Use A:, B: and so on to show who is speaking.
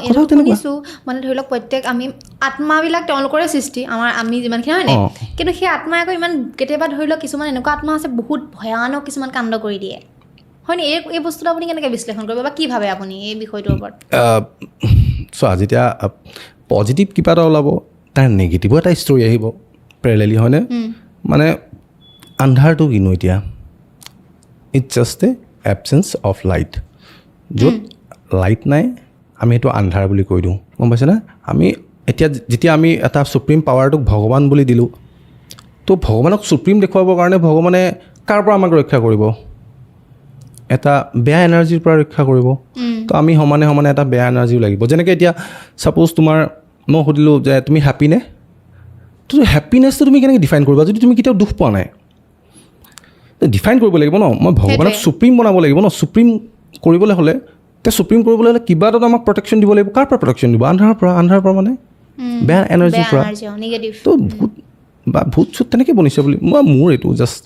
A: এইটো
B: তেনেকুৱা।
A: শুনিছোঁ, মানে ধৰি লওক প্ৰত্যেক আমি আত্মাবিলাক তেওঁলোকৰে সৃষ্টি, আমাৰ আমি যিমানখিনি, হয় নাই?
B: অঁ।
A: কিন্তু সেই আত্মাই আকৌ ইমান কেতিয়াবা ধৰি লওক কিছুমান এনেকুৱা আত্মা আছে, বহুত ভয়ানক কিছুমান কাণ্ড কৰি দিয়ে, হয়নে? এই বস্তুটো আপুনি কেনেকৈ বিশ্লেষণ কৰিব বা কি ভাবে আপুনি এই বিষয়টোৰ ওপৰত?
B: চোৱা, যেতিয়া পজিটিভ কিবা এটা ওলাব, তাৰ নিগেটিভো এটা ষ্টৰি আহিব পেৰেলেলি, হয়নে? মানে আন্ধাৰটো কিনো এতিয়া? It's just a absence of light. য'ত লাইট নাই, আমি সেইটো আন্ধাৰ বুলি কৈ দিওঁ, গম পাইছেনে? আমি এতিয়া যেতিয়া আমি এটা চুপ্ৰিম পাৱাৰটোক ভগৱান বুলি দিলোঁ, তো ভগৱানক চুপ্ৰিম দেখুৱাবৰ কাৰণে ভগৱানে কাৰ পৰা আমাক ৰক্ষা কৰিব? এটা বেয়া এনাৰ্জিৰ পৰা ৰক্ষা কৰিব। তো আমি সমানে সমানে এটা বেয়া এনাৰ্জিও লাগিব। যেনেকৈ এতিয়া ছাপ'জ তোমাৰ মই সুধিলোঁ যে তুমি হেপ্পী নে? তো হেপ্পিনেছটো তুমি কেনেকৈ ডিফাইন কৰিবা যদি তুমি কেতিয়াও দুখ পোৱা নাই? ডিফাইন কৰিব লাগিব ন, মই ভগৱানক চুপ্ৰিম বনাব লাগিব ন। চুপ্ৰিম কৰিবলৈ হ'লে, এতিয়া চুপ্ৰিম কৰিবলৈ হ'লে কিবা এটাতো আমাক প্ৰটেকশ্যন দিব লাগিব। কাৰ পৰা প্ৰটেকশ্যন দিব? আন্ধাৰৰ পৰা। আন্ধাৰৰ পৰা মানে বেয়া এনাৰ্জিৰ
A: বেয়া
B: পৰা।
A: Energy, negative.
B: তো ভূত বা ভূত চুত তেনেকৈ বনিছে বুলি মই মোৰ এইটো জাষ্ট